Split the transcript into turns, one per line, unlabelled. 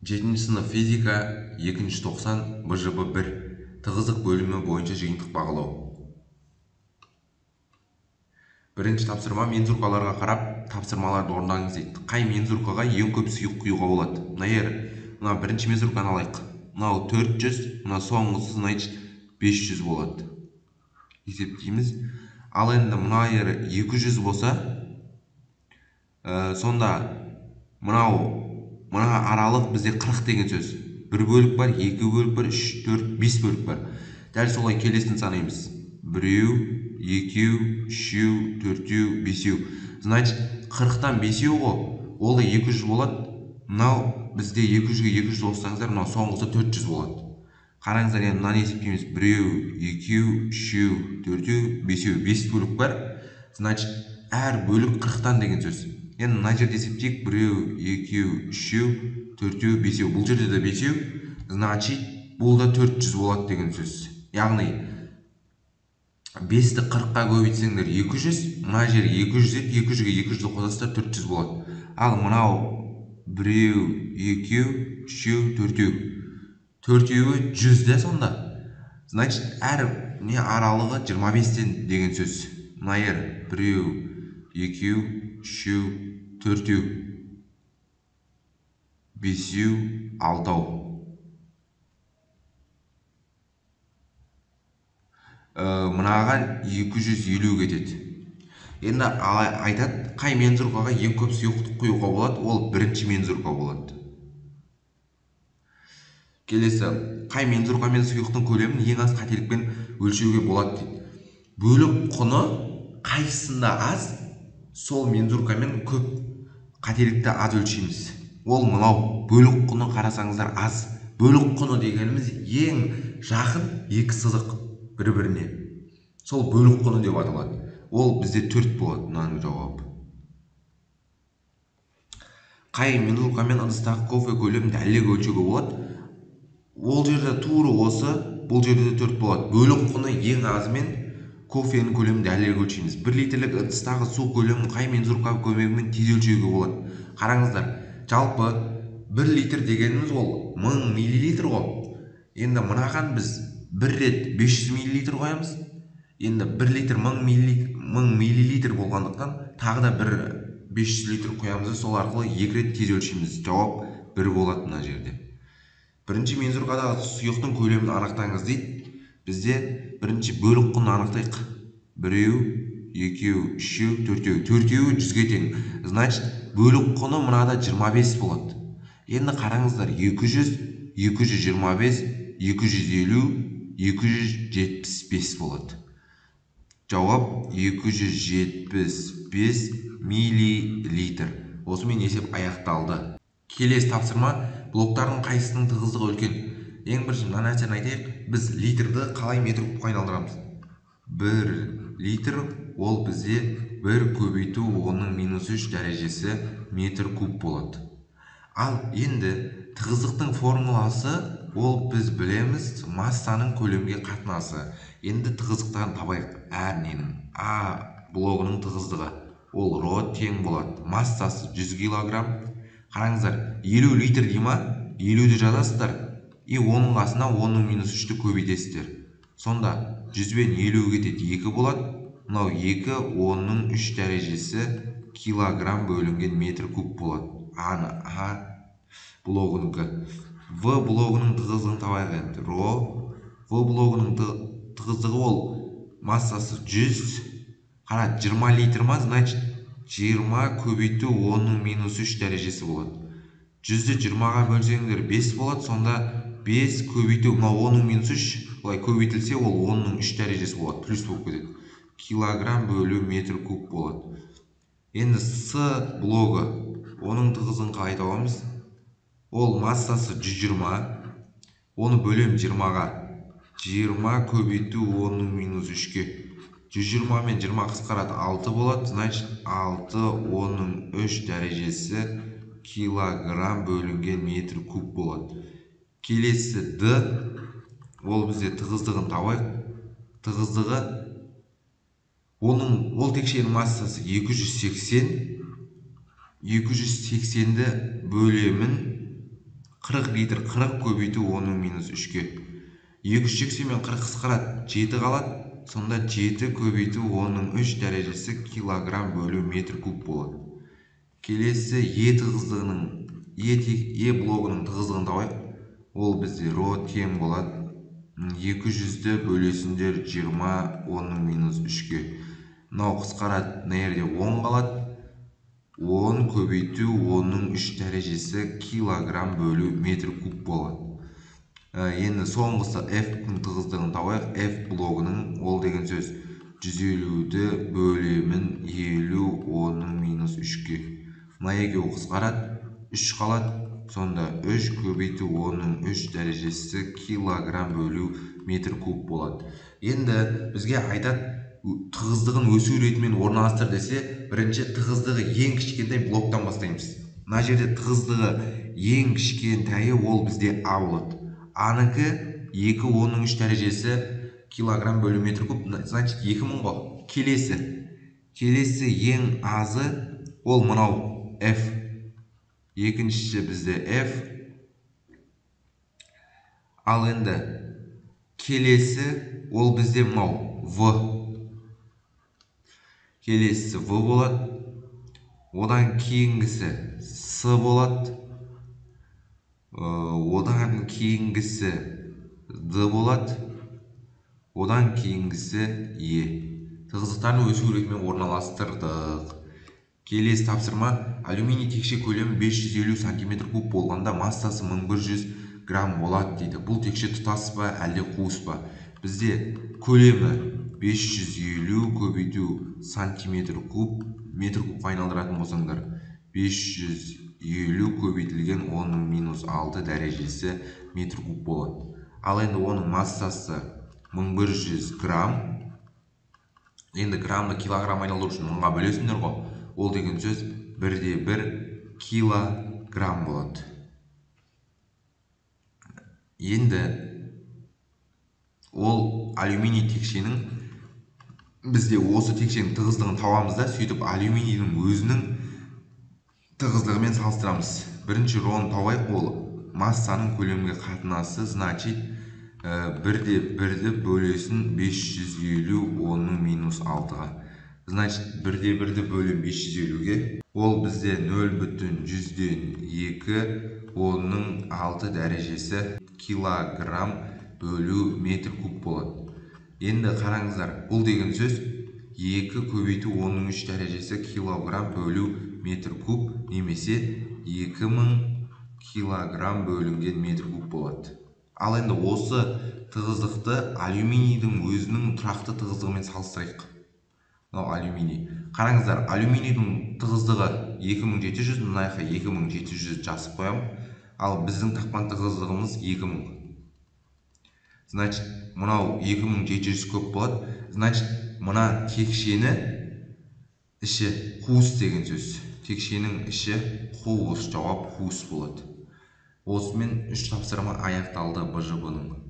7-ші сынып физика 2-90 БЖБ 1 тығыздық бөлімі бойынша жиынтық бағалау. Бірінші тапсырма мензуркаларға қарап тапсырмаларды орындаңыз дейді. Қай мензуркаға ең көп сұйық құюға болады? Мына ер, мына бірінші мензурканы алайық. Мынау 400, мына соңғысы значит 500 болады. Есептейміз. Ал енді мына ер 200 болса, сонда мынау мына аралық бізде 40 деген сөз. Бір бөлік бар, екі бөлік бар, 3, 4, 5 бөлік бар. Дәл солай келесін санаймыз. Біреу, екеу, үшеу, төртеу, бесеу. Значит, 40-тан бесеу ғой, ол да 200 болады. Мынау бізде 200-ге 200 қоссаңыздар, мынау соңғысы 400 болады. Қараңыздар, енді мынаны есептейміз. Біреу, екеу, үшеу, төртеу, бесеу. 5 бөлік бар. Значит, әр бөлік 40-тан деген сөз. Енді мына жерде есептейік. Біреу, екеу, үшеу, төртеу, бесеу. Бұл жерде де бесеу. Значит, бұл да 400 болады деген сөз. Яғни 5-ті 40-қа көбейтсеңдер 200, мына жер 200 еді, 200-ге 200-ді қосасыздар 400 болады. Ал мынау біреу, екеу, үшеу, төртеу. Төртеуі 100 де сонда. Значит, әр не аралығы 25-тен деген сөз. Мына жер біреу, екеу, үшеу, төртеу, бесеу, алтау. Мынаған 250 кетеді. Енді айтады, қай мензуркаға ең көп сұйықтық құюға болады? Ол бірінші мензурка болады. Келесі, қай мензуркамен сұйықтың көлемін ең аз қателікпен өлшеуге болады дейді. Бөлік құны қайсысында аз, сол мензуркамен көп қателікті аз өлшейміз. Ол мынау, бөлік құны қарасаңыздар аз. Бөлік құны дегеніміз ең жақын екі сызық бір-біріне. Сол бөлік құны деп аталады. Ол бізде 4 болады, мынаның жауабы. Қай мензуркамен ыдыстағы кофе көлемін дәлірек өлшеуге болады? Ол жерде тура осы, бұл жерде де 4 болады. Бөлік құны ең азымен кофенің көлемін дәлірек өлшейміз. 1 литрлік ыдыстағы су көлемін қай мензурка көмегімен тез өлшеуге болады? Қараңыздар, жалпы 1 литр дегеніміз ол 1000 миллилитр ғой. Енді мынаған біз бір рет 500 миллилитр қоямыз. Енді 1 литр 1000 миллилитр болғандықтан тағы да бір 500 литр қоямыз, сол арқылы 2 рет тез өлшейміз. Жауап 1 болады мына жерде. Бірінші мензуркадағы сұйықтың көлемін анықтаңыз дейді. Бізде бірінші бөлік құнын анықтайық. Біреу, екеу, үшеу, төртеу. Төртеуі 100-ге тең. Значит, бөлік құны мынада 25 болады. Енді қараңыздар, 200, 225, 250, 275 болады. Жауап 275 миллилитр. Осымен есеп аяқталды. Келесі тапсырма, блоктардың қайсысының тығыздығы үлкен? Ең бірінші мына нәрсені айтайық, біз литрді қалай метр кубқа айналдырамыз? 1 литр ол бізде 1 көбейту 10-3 дәрежесі метр куб болады. Ал енді тығыздықтың формуласы ол біз білеміз, массаның көлемге қатынасы. Енді тығыздықтарын табайық. Әр ненің А блогының тығыздығы ол ро тең болады. Массасы 100 килограмм. Қараңыздар, 50 литр дей ма? 50-ді жазасыздар. И оның қасына 10-3-ті көбейтесіздер. Сонда 100 бен 50 кетеді, 2 болады. Мынау 2 10-3 дәрежесі килограмм бөлінген метр куб болады. Аны А блогынікі. В блогының тығыздығын табайық енді. Ро В блогының тығыздығы ол массасы 100. Қара, 20 литр ма? Значит, 20 көбейту 10-3 дәрежесі болады. 100-ді 20-ға бөлсеңдер 5 болады. Сонда 5 көбейту мынау 10-3 былай көбейтілсе ол 10-3 дәрежесі болады. Плюс болып кетеді. Килограмм бөлу метр куб болады. Енді С блогы, оның тығыздығын қалай табамыз? Ол массасы 120, оны бөлем 20-ға. 20 көбейту 10-3-ке. 120 мен 20 қысқарады, 6 болады. Значит, 6 10-3 дәрежесі килограмм бөлінген метр куб болады. Келесі Д, ол бізде тығыздығын табайық. Тығыздығы оның, ол текшенің массасы 280. 280-ді бөлемін 40 литр 40 көбейту 10-ның минус 3-ке. 280 мен 40 қысқарады, 7 қалады. Сонда 7 көбейту 10-ның 3 дәрежесі килограмм бөлу метр куб болады. Келесі Е тығыздығының, Е блогының тығыздығын табайық. Ол бізде ро тең болады. 200-ді бөлесіңдер 20 10-ның минус 3-ке. Мынау қысқарады, мына жерде 10 қалады. 10 көбейту 10-ның 3 дәрежесі килограмм бөлу метр куб болады. Енді соңғысы F-тің тығыздығын табайық. F блогының, ол деген сөз 150-ді бөлемін 50 10-ның минус 3-ке. Мына екеуі қысқарады, 3 қалады. Сонда 3 көбейту 10-ның 3 дәрежесі килограмм бөлу метр куб болады. Енді бізге айтады, тығыздығын өсу ретімен орналастыр десе, бірінші тығыздығы ең кішкентай блоктан бастаймыз. Мына жерде тығыздығы ең кішкентайы ол бізде А болады. Аныкі 2 10-ның 3 дәрежесі килограмм бөлу метр куб, значит 2000 ғой. Келесі ең азы ол мынау F. Екіншісі бізде F. Ал енді келесі ол бізде мынау В. Келесісі В болады. Одан кейінгісі С болады. Одан кейінгісі Д болады. Одан кейінгісі Е. Тығыздықтарын өсу ретімен орналастырдық. Келесі тапсырма: алюминий текше көлемі 550 см куб болғанда массасы 1100 грамм болады дейді. Бұл текше тұтас па, әлде қуыс па? Бізде көлемі 550 көбейту сантиметр куб, метр кубқа айналдыратын болсаңдар 550 көбейтілген 10-ның минус 6 дәрежесі метр куб болады. Ал енді оның массасы 1100 грамм. Енді граммды килограмм айналдыру үшін мыңға бөлесіңдер ғой. Ол деген сөз 1,1 килограмм болады. Енді ол алюминий текшенің, бізде осы текшенің тығыздығын табамыз да, сөйтіп алюминийдің өзінің тығыздығымен салыстырамыз. Бірінші роны табайық, ол массаның көлемге қатынасы, значит 1,1-ді бөлесін 550 10-ның минус 6-ға. Значит 1,1-ді бөлем 550-ге, ол бізде 0,2 10-ның 6 дәрежесі килограмм бөлу метр куб болады. Енді қараңыздар, бұл деген сөз 2 көбейту 10-ның 3 дәрежесі килограмм бөлу метр куб немесе 2000 килограмм бөлінген метр куб болады. Ал енді осы тығыздықты алюминийдің өзінің тұрақты тығыздығымен салыстырайық. Мынау алюминий. Қараңыздар, алюминийдің тығыздығы 2700, мына жаққа 2700 жазып қоямын. Ал біздің тапқан тығыздығымыз 2000. Значит, мынау 2700 көп болады. Значит, мына текшені іші қуыс деген сөз. Текшенің іші қуыс, жауап қуыс болады. Осымен 3 тапсырма аяқталды БЖБ-ның.